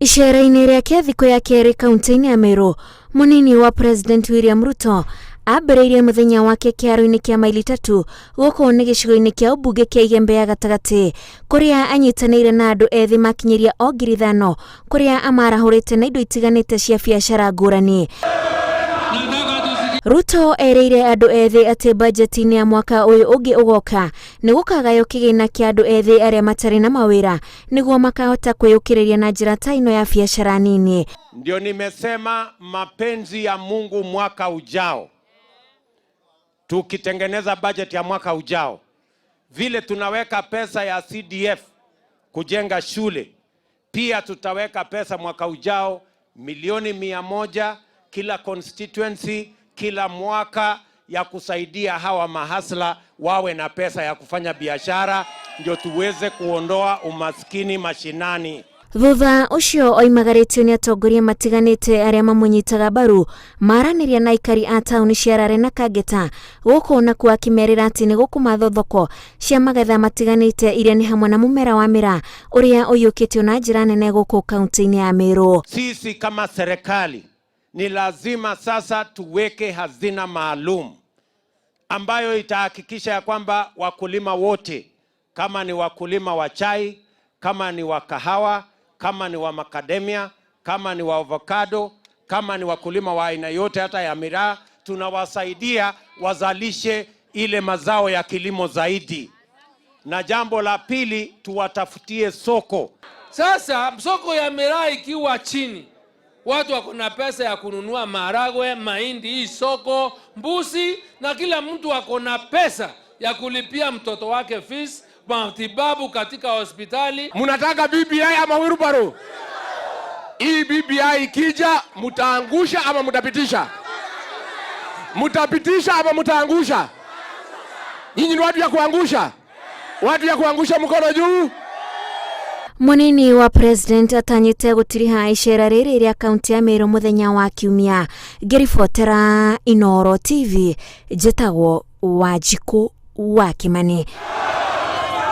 Icera-inĩ rĩake thikũ ya kerĩ kaunti-inĩ ya Meru, mũnini wa President William Ruto ambĩrĩirie mũthenya wake kĩharo-inĩ kĩa maili tatu gũkũ nĩ gĩcigo-inĩ kĩa ũmbunge kĩa Igembe ya gatagatĩ kũrĩa anyitanĩire na andũ ethĩ makinyĩria o 5,000 kũrĩa amarahũrĩte na indo itiganĩte cia biacara ngũrani. Ruto erĩire andũ ethĩ atĩ bajeti-inĩ ya mwaka ũyũ ũngĩ ũgoka nĩ gũkagaywo kĩgĩna kĩa andũ ethĩ arĩa matarĩ na mawĩra nĩguo makahota kwĩyũkĩrĩria na njĩra ta ĩno ya biacara nini. Ndio nimesema mapenzi ya Mungu mwaka ujao, tukitengeneza budget ya mwaka ujao, vile tunaweka pesa ya CDF kujenga shule, pia tutaweka pesa mwaka ujao milioni 100 kila constituency kila mwaka ya kusaidia hawa mahasla wawe na pesa ya kufanya biashara, ndio tuweze kuondoa umaskini mashinani. Thutha ũcio oimagarĩtio nĩ atongoria matiganĩte arĩa mamũnyitaga mbaru maranĩria na aikari a taũni cia Rare na Kangeta gũkũ nakuo akĩmerĩra atĩ nĩ gũkũmathwo thoko cia magetha matiganĩte iria nĩ hamwe na mũmera wa mĩraa ũrĩa ũiyũkĩtio na njĩra nene gũkũ kaunti-inĩ ya Meru. Sisi kama serikali ni lazima sasa tuweke hazina maalum ambayo itahakikisha ya kwamba wakulima wote, kama ni wakulima wa chai, kama ni wa kahawa, kama ni wa macadamia, kama ni wa avocado, kama ni wakulima wa aina yote hata ya miraa, tunawasaidia wazalishe ile mazao ya kilimo zaidi. Na jambo la pili, tuwatafutie soko. Sasa soko ya miraa ikiwa chini, watu wako na pesa ya kununua maharagwe, mahindi, hii soko, mbuzi, na kila mtu ako na pesa ya kulipia mtoto wake fees, matibabu katika hospitali. Mnataka BBI ama wheelbarrow? Hii BBI ikija, mtaangusha ama mtapitisha? Mtapitisha ama mtaangusha? Nyinyi ni watu ya kuangusha? Watu ya kuangusha mkono juu. Munini wa President atanyĩte gũtiriha icera rĩrĩ rĩa kaunti ya Meru mũthenya wa Kiumia. Ngĩribotera Inooro TV, njĩtagwo Wanjikũ wa Kimani.